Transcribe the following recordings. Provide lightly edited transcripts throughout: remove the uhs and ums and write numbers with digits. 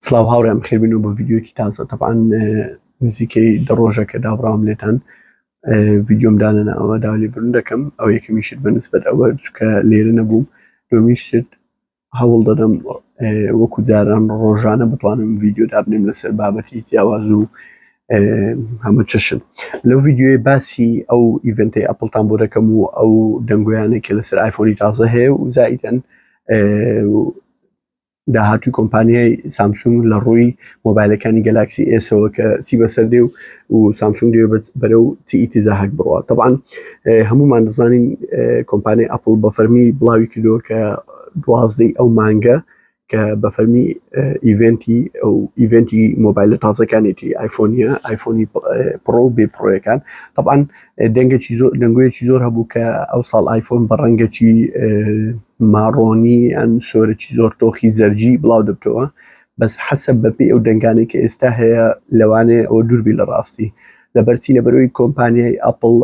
سڵاو هاوڕێیان بەخێربێنەوە بۆ ڤیدیۆیەکی تازە تەبعەن نزیکەی دە ڕۆژە کە دابڕاوم لێتان ڤیدیۆم دانەناوە داوا لێبوردن دەکەم ئەو یەکەمی شت بە نسبەت ئەوە چکە لێرە نەبووم دووەمی شت هەوڵ دەدەم وەکو جاران ڕۆژانە بتوانم ڤیدیۆ دابنێم لەسەر بابەتی جیاواز و هەموو چشن لەو ڤیدیۆی باسی ئەو event ەی ئەپڵتان بۆ دەکەم و ئەو دەنگۆیانەی کە لەسەر ئایفۆنی تازە هەیە و زائیدەن داهاتووی کۆمپانیای سامسونگ لە ڕووی مۆبایلەکانی گەلاکسی ئێسەوە کە چی بەسەر دێ و و سامسونگ دێ بەرەو چی ئیتیزاهک بڕوات طبعا هەمومان دەزانین کۆمپانیای ئەپل بە فەرمی بڵاوی کردەوە کە دوازدەی ئەو مانگە کە بە فەرمی event ی ئەو event ی مۆبایلە تازەکانێتی ئایفۆنیە ئایفۆنی پڕۆ و بێ پڕۆیەکان طبعا دەنگێکی زۆر دەنگۆیەکی زۆر هەبوو کە ئەو ساڵ ئایفۆن بە ڕەنگەکی ماڕۆنی یان سۆرەکی زۆر تۆخی زەرجی بڵاو دەبتەوە بەس حەسەب بەپێی ئەو دەنگانەی کە ئێستا هەیە لەوانەیە ئەوە دووربی لە ڕاستی لەبەرچی لەبەرەوەی کۆمپانیای ئەپڵ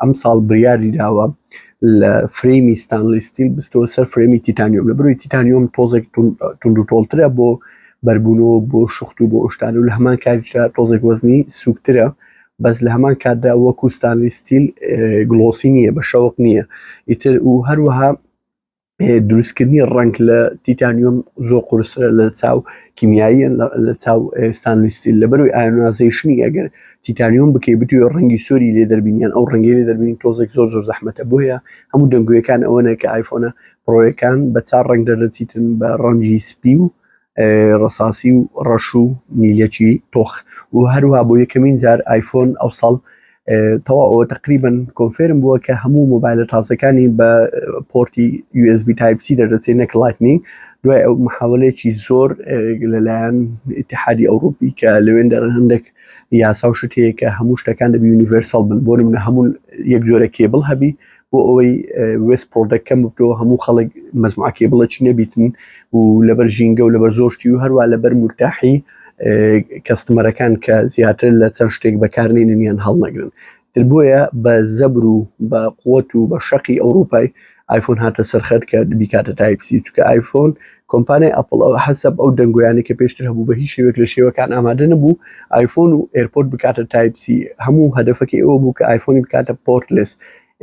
ئەم ساڵ بریاری داوە لە frame ی stainless steel بستەوە سەر frame ی تیتانیۆم لە بەرەوەی تیتانیۆم تۆزێک توند و تۆڵترە بۆ بەربوونەوە بۆ شخت و بۆ ئۆشتان و لە هەمان کاریشدا تۆزێک وەزنی سوکترە بەس لە هەمان کاتدا وەکو stainless steel glossy نییە بە شەوق نییە ئیتر و هەروەها دروستکردنی ڕەنگ لە تیتانیۆم زۆر قورسرە لە چاو کیمیاییە لە چاو stainless steel لەبەروی ionization ی ئەگەر تیتانیۆم بکەی بتوێ ڕەنگی سووری لێ دەربینیان ئەو ڕەنگی لێ دەربینی تۆزێک زۆر زۆر زەحمەتە بۆیە هەموو دەنگویەکان ئەوەنە کە ئایفۆنە پڕۆیەکان بە چار ڕەنگ دەردەچیتن بە ڕەنگی سپی و ڕەساسی و ڕەش و نیلەکی تۆخ و هەروها بۆ یەکەمین جار ئایفۆن ئەو ساڵ تەواوەوە تقریبن confirm بووە کە هەموو مۆبایلە تازەکانی بە port ی USB Type-C دەردەچێت نەک Lightning دوای ئەو محاولەیەکی زۆر لەلایەن ئیتحادی ئەوروپی کە لەوێن هەندێک یاسا و شت هەیە کە هەموو شتەکان دەبی universal بن بۆ نمونە هەموو یەک جۆرە کێبڵ هەبی بۆ ئەوەی waste product کەم ببتەوە هەموو خەڵک مەزموعە cable ەکی نەبیتن و لەبەر ژینگە و لەبەر زۆر شتی و هەروە لەبەر مورتاحی customer ەکان کە زیاتر لە چەند شتێک بەکارنێنن یان هەڵنەگرن تر بۆیە بە زەبر و بە قوت و بە شەقی ئەوروپای ئایفۆن هاتە سەرخەت کە بیکاتە Type-C چکە ئایفۆن کۆمپانیای ئەپڵ ئەو حەسەب ئەو دەنگۆیانی کە پێشتر هەبوو بە هیچ شێوەیەک لە شێوەکان ئامادە نەبوو ئایفۆن و ئێرپۆرت بکاتە Type-C هەموو هەدەفەکەی ئەوە بوو کە ئایفۆنی بکاتە portless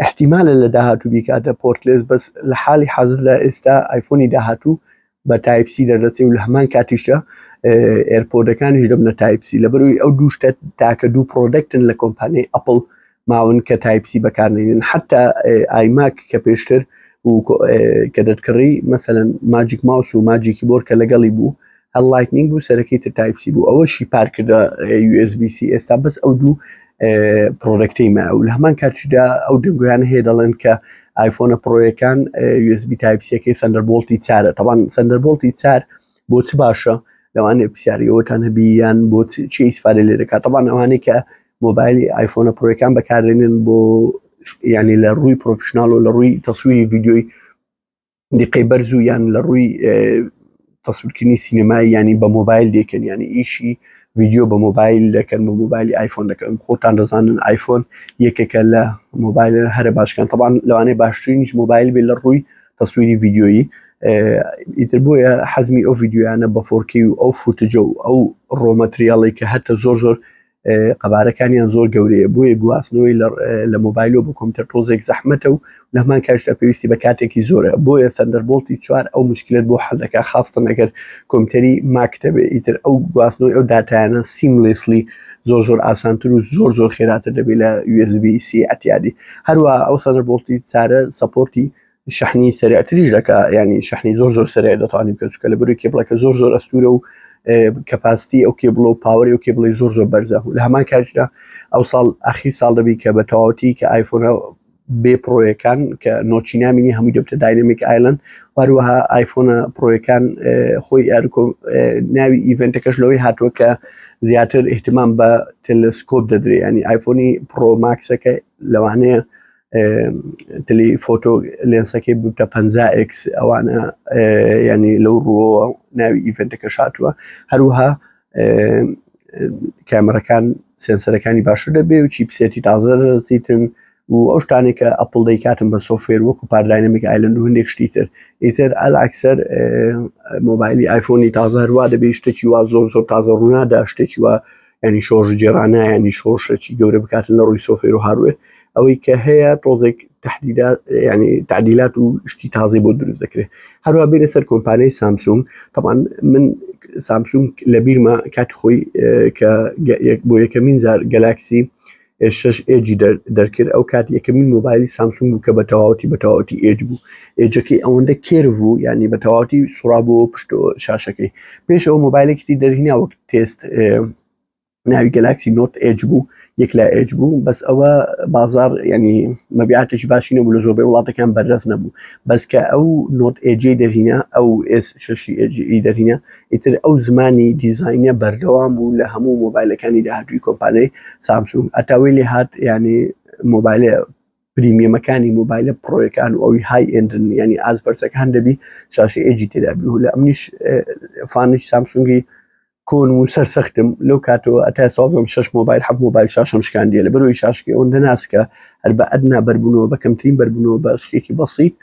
احتیمالە لە داهاتوو بیکاتە portless بەس لە حالی حازر لە ئێستا ئایفۆنی داهاتوو بە Type-C دەردەچێ و لە هەمان کاتیشدا ئێرپۆدەکانیش دەبنە Type-C لەبەروی ئەو دوو شتە تاکە دوو product ن لە کۆمپانیای ئەپڵ ماون کە Type-C بەکارنێنن حتا ئایماک کە پێشتر و کە دەتکڕی مەسەلەن Magic Mouse و Magic Keyboard کە لەگەڵی بوو هەر Lightning بوو سەرەکی تر Type-C بوو ئەوەشی پار کردە USB-C ئێستا بەس ئەو دوو product ەی ما و لە هەمان کاتیشدا ئەو دەنگۆیان هەیە دەڵێن کە ئایفۆنە پرۆیەکان USB Type-C ەکەی Thunderbolt ی چارە تەبان Thunderbolt ی چار بۆ چ باشە لەوانەیە پرسیاری ئەوەتان هەبی یان بۆ چی ئیسفادە لێ دەکات تەبان ئەوانەی کە مۆبایلی ئایفۆنە پرۆیەکان بەکاردێنن بۆ ینی لە ڕووی professional و لە ڕووی تەسویری ڤیدیۆی دیقەی بەرز و یان لە ڕووی تەسویرکردنی سینەمایی ینی بە مۆبایل دەکەن ینی ئیشی ڤیدیۆ بە مۆبایل دەکەن بە مۆبایلی ئایفۆن دەکەن خۆتان دەزانن ئایفۆن یەکێکە لە مۆبایل هەرە باشکان تەبان لەوانەیە باشترینیش مۆبایل بێ لە ڕووی تەسویری ڤیدیۆیی ئیتر بۆیە حەزمی ئەو ڤیدیۆیانە بە 4K و ئەو footage ە و ئەو raw material ی کە هەتە زۆر زۆر قەبارەکانیان زۆر گەورەیە بۆیە گواستنەوەی لە مۆبایلەوە بۆ کۆمپیوتەر تۆزێک زەحمەتە و لە هەمان کاتیشدا پێویستی بە کاتێکی زۆرە بۆیە Thunderbolt ی چوار ئەو مشکلت بۆ حل دەکات خاستن ئەگەر کۆمپیوتەری ماکتە بێ ئیتر ئەو گواستنەوەی ئەو داتایانە seamlessly زۆر زۆر ئاسانتر و زۆر زۆر خێراتر دەبێت لە USB-C ئەتیادی هەروە ئەو Thunderbolt ی چارە support ی شەحنی سەریعتریش دەکا ینی شەحنی زۆر زۆر سەرێ دەتوانانی بکە چکە لە بەروی کێبڵەکە زۆر زۆر ئەستورە و capacity ئەو کێبڵ و power ی و کێبڵی زۆر زۆر بەرزە لە هەمان کاتیشدا ئەو ساڵ ئەخی ساڵ دەبی کە بە تەواوەتی کە ئایفۆنە بێ پرۆیەکان کە notch ی نامینی هەمووی دەبتە Dynamic Island هەروەها ئایفۆنە پرۆیەکان خۆی ئەرکۆ ناوی event ەکەش لەوەی هاتووە کە زیاتر اهتمام بە تەلسکۆپ دەدرێ ینی ئایفۆنی پرۆ ماکسەکە لەوانەیە telephoto lens ەکەی ببتە 50 x ئەوانە ینی لەو ڕووەوە ناوی event ەکە شاتووە هەروەها کامەرەکان sensor ەکانی باشتر دەبێ و chipset ی تازە دەرەسیتن و ئەو شتانێک کە ئەپڵ دەیکاتن بە software وەکو Paradynamic Island و هەندێک شتی تر. ئیتر ئەلعەکسەر مۆبایلی ئایفۆنی تازە هەروا دەبێت شتێکی وا زۆر زۆر تازە ڕوونادا، شتێکی وا ینی شۆڕشگێڕانە ینی شۆڕشێکی گەورە بکاتن لە ڕووی software و hardware. ئەوەی کە هەیە تۆزێک تحدیدات ینی تعدیلات و شتی تازەی بۆ دروست دەکرێت. هەروە بینە سەر کۆمپانیای سامسونگ. طبعا من سامسونگ لە بیرمە کاتی خۆی کە بۆ یەکەمین جار گەلاکسی شش Edge ی دەرکرد، ئەو کات یەکەمین مۆبایلی سامسونگ بوو کە بە تەواوەتی بە تەواوەتی edge بوو. edge ەکەی ئەوەندە curve بوو ینی بە تەواوەتی سوڕا بۆ پشت شاشەکەی. پێش ئەو مۆبایلێکی دەرهینا وەک تێست ناوی گەلاکسی Note Edge بوو، یەک لا edge بوو، بەس ئەوە بازار ینی مەبیعاتێکی باشی نەبوو، لە زۆربەی وڵاتەکان بەردەست نەبوو. بەس کە ئەو Note Edge ی دەرهینا، ئەو ئێس شەشی Edge ی دەرهینا، ئیتر ئەو زمانی دیزاینە بەردەوام بوو لە هەموو مۆبایلەکانی داهاتووی کۆمپانیای سامسونگ ئەتاوەی لێ هات. ینی مۆبایلە premium ەکانی، مۆبایلە pro یەکان و ئەوی high end ن ینی ئاز بەرزەکان دەبی شاشە edge ی تێدا بی. لە ئەمنیش fan ی سامسونگی کۆن و سەرسەختم، لەو کاتەوە ئەتا ساڵم شش مۆبایل حەف مۆبایل شاشەم شکاندیە لە بەرەوەی شاشکی ئەوەندە ناسکە، هەر بە ئەدنا بەربوونەوە، بە کەمترین بەربوونەوە، بە شتێکی بەسیت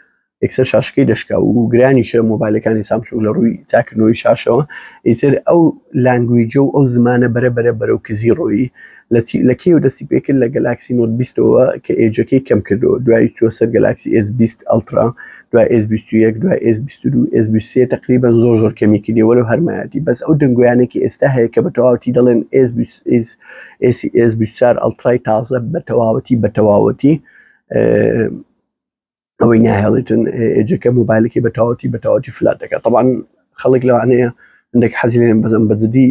یەکسەر شاشەکەی دەشکا و گرانیشە مۆبایلەکانی سامسونگ لە ڕووی چاکردنەوەی شاشەوە. ئیتر ئەو language ە و ئەو زمانە بەرە بەرە بەرەو کزی ڕۆیی. لە چی لە کێو دەستی پێکرد؟ لە گەلاکسی Note 20ەوە کە edge ەکەی کەم کردەوە، دوای چوە سەر گەلاکسی ئێس 20 ئەلترا، دوای ئێس 21، دوای ئێس 22، ئێس 23 تقریبا زۆر زۆر کەمی کردی وەلو هەرمایەتی. بەس ئەو دەنگۆیانێکی ئێستا هەیە کە بە تەواوەتی دەڵێن ئێس ئێس ئێس ئێس 24 ئەلترای تازە بە تەواوەتی بە تەواوەتی ئەوەی ناهێڵێتن edge ەکە مۆبایلەکەی بە تەواوەتی بە تەواوەتی flat دەکات. طبعا خەڵک لەوانەیە هەندێک حەزی لێن بەزم بە جدی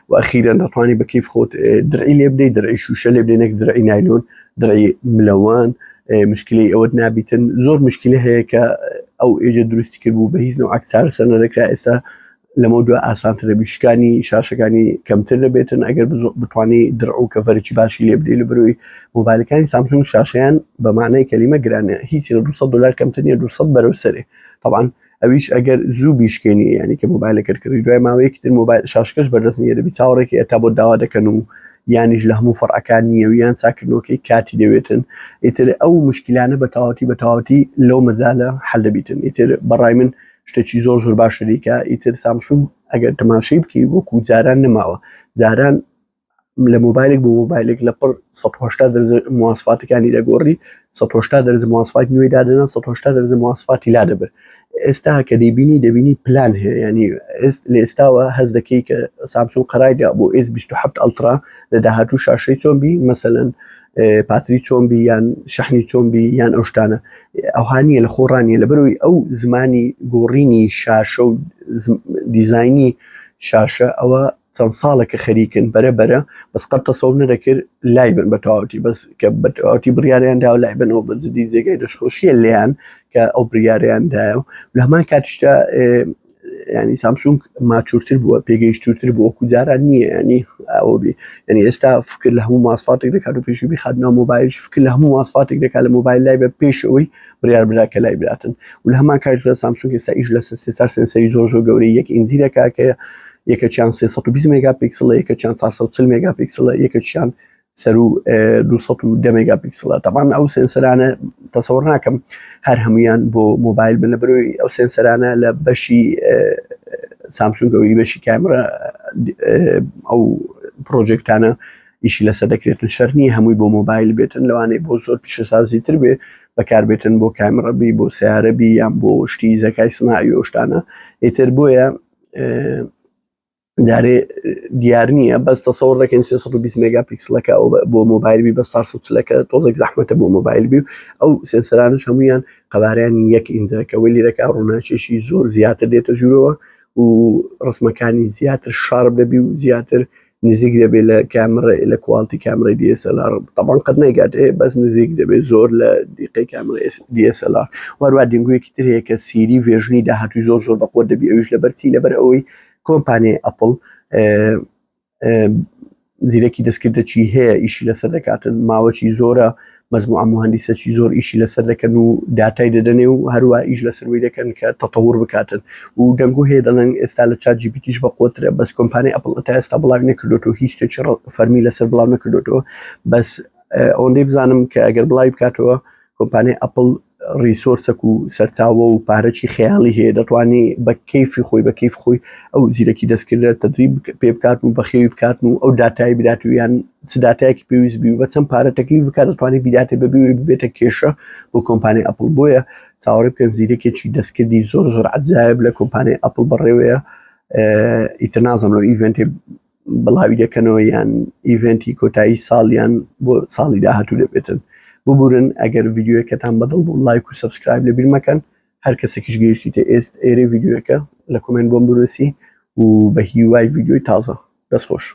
و ئەخیرا دەتوانی بە کەیف خۆت درعی لێ بدەیت، درعی شوشە لێ بدەی نەک درعی نایلۆن، درعی ملەوان، مشکلی ئەوەت نابیتن. زۆر مشکلە هەیە کە ئەو edge ە دروستی کرد بوو بە هیچ نوعێک چارەسەر نەدەکرا. ئێستا لەمە دو ئاسانتر دەبی، شکانی شاشەکانی کەمتر دەبێتن ئەگەر بتانی درع و cover ێکی باشی لێ بدەیت. لە بەرەوەی مۆبایلەکانی سامسونگ شاشەیان بە معنای کەلیمە گرانە، هیچ لە 200 دلار کەمتر نییە، 200 بەرەو سەرێ. طبعا ئەویش ئەگەر زوو بیشکێنی، ینی کە مۆبایلەکەت کڕی دوای ماوەیەکی تر مۆبایل شاشکەش بەردەست نییە، دەبی چاوەڕێکی ئەتا بۆ داوا دەکەن و یانیش لە هەموو فەرعەکان نییە و یان چاکردنەوەکەی کاتی دەوێتن. ئیتر ئەو مشکلانە بە تەواوەتی بە تەواوەتی لەو مەجالە حل دەبیتن. ئیتر بەڕای من شتێکی زۆر زۆر باشە دیکە. ئیتر سامسونگ ئەگەر تەماشەی بکەی وەکو جاران نەماوە. جاران لە مۆبایلێک بۆ مۆبایلێک لە پڕ 180 دەرجە مواسفاتەکانی دەگۆڕی، 180 دەرجە مواسفات نوێی دادەنا، 180 دەرجە مواسفاتی لا دەبرد. ئێستا کە دەیبینی دەبینی پلان هەیە، ینی لە ئێستاوە هەز دەکەی کە سامسونگ قەرایدا بۆ ئێس 27 ئەلترا لە داهاتوو شاشەی چۆن بی، مەسەلەن پاتری چۆن بی یان شەحنی چۆن بی یان ئەو شتانە ئەوها نییە، لە خۆڕان نیە. لەبەرەوەی ئەو زمانی گۆڕینی شاشە و دیزایانی شاشە ئەوە چەند ساڵێکە خەریکن بەرە بەرە، بەس قەت تەسەور نەدەکرد لای بن بە تەواوەتی. بەس کە بە تەواوەتی بڕیاریان داوە لای بنەوە بە جدی جێگای دەستخۆشیە لێیان کە ئەو بڕیاریان دایە. و لە هەمان کاتیشدا ینی سامسونگ mature تر بووە، پێگەیشتوتر بووە، وەکو جاران نییە. ینی ئەوە بی ینی ئێستا فکر لە هەموو ماسفاتێک دەکات و پێشی بخاتنەوە مۆبایل، فکر لە هەموو ماسفاتێک دەکات لە مۆبایل لای بە پێش ئەوەی بڕیار برا کە لای براتن. و لە هەمان کاتیشدا سامسونگ ئێستا ئیش لەسەر سێ sensor ی زۆر زۆر گەورەی یەک ئینجی دەکات کە یەکەچیان 320 مێگا پیکسلە، یەکەچیان 440 مێگا پیکسلە، یەکەچیان سەرو 210 مێگا پیکسلە. تەبان ئەو sensor انە تەسەور ناکەم هەر هەمویان بۆ مۆبایل بن، لە بەرەوەی ئەو sensor انە لە بەشی سامسونگەوەی بەشی کامرا ئەو پرۆژێکتانە ئیشی لەسەر دەکرێتن، شەر نییە هەمووی بۆ مۆبایل بێتن، لەوانەیە بۆ زۆر پیشەسازی تر بێ بەکاربێتن، بۆ کامرا بی، بۆ سیارە بی، یان بۆ شتی زەکای سناعی و شتانە. ئیتر بۆیە جارێ دیار نییە، بەس تەسەور دەکەین 320 مێگا پیکسلەکە ئەو بۆ مۆبایل بی، بەس 440ەکە تۆزێک زەحمەتە بۆ مۆبایل بی. و ئەو sensor انش هەمویان قەبارەیان یەک ئینجا کە وەی لێرەکە ڕووناکیشی زۆر زیاتر دێتە ژوورەوە و ڕسمەکانی زیاتر sharp دەبی و زیاتر نزیک دەبێت لە کامرە لە quality کامرەی DSLR. طبعا قەت نەیگات بەس نزیک دەبێت زۆر لە دیقەی کامرە DSLR. وەروە دەنگۆیەکی تر هەیە کە سیری version ی داهاتووی زۆر زۆر بەقوەت دەبی، ئەویش لەبەر چی؟ لەبەر ئەوەی کۆمپانیای ئەپڵ زیرەکی دەستکردەکی هەیە ئیشی لەسەر دەکاتن، ماوەکی زۆرە مەجموعە موهەندیسەکی زۆر ئیشی لەسەر دەکەن و داتای دەدەنێ و هەروە ئیش لەسەروی دەکەن کە تەتەور بکاتن. و دەنگۆ هەیە دەڵێن ئێستا لە چات جی پی تیش بەقوەترە، بەس کۆمپانیای ئەپڵ تا ئێستا بڵاوی نەکردوێتەوە، هیچ شتێکی فەرمی لەسەر بڵاو نەکردوێتەوە. بەس ئەوەندەی بزانم کە ئەگەر بڵاوی بکاتەوە کۆمپانیای ئەپل resource ەک و سەرچاوە و پارەی خەیاڵی هەیە دەتوانانی بە کەیفی خۆی بە کەیف خۆی ئەو زیرەکی دەستکردە تەدریب پێ بکات و بەخێوی بکات و ئەو داتای بدات و یان چ داتایەکی پێویست بی و بە چەند پارە تەکلیف بکات دەتوانێت بیداتێ بەبێ ببێتە کێشە بۆ کۆمپانیای ئەپل بۆیە چاوەڕێ بکەن زیرەکێکی دەستکردی زۆر زۆر عەجایب لە کۆمپانیای ئەپل بەڕێوەیە ئیتر نازم لەو event ێ بڵاوی دەکەنەوە یان event ی کۆتایی ساڵیان بۆ ساڵی داهاتوو دەبێتن. ببورن ئەگەر ڤیدیۆیەکەتان بەدڵ بوو لایک و subscribe لەبیر مەکەن هەر کەسێکیش گەیشتیتە ئێست ئێرەی ڤیدیۆیەکە لە comment بۆم بنووسی و بە هیوای ڤیدیۆی تازە دەست خۆش.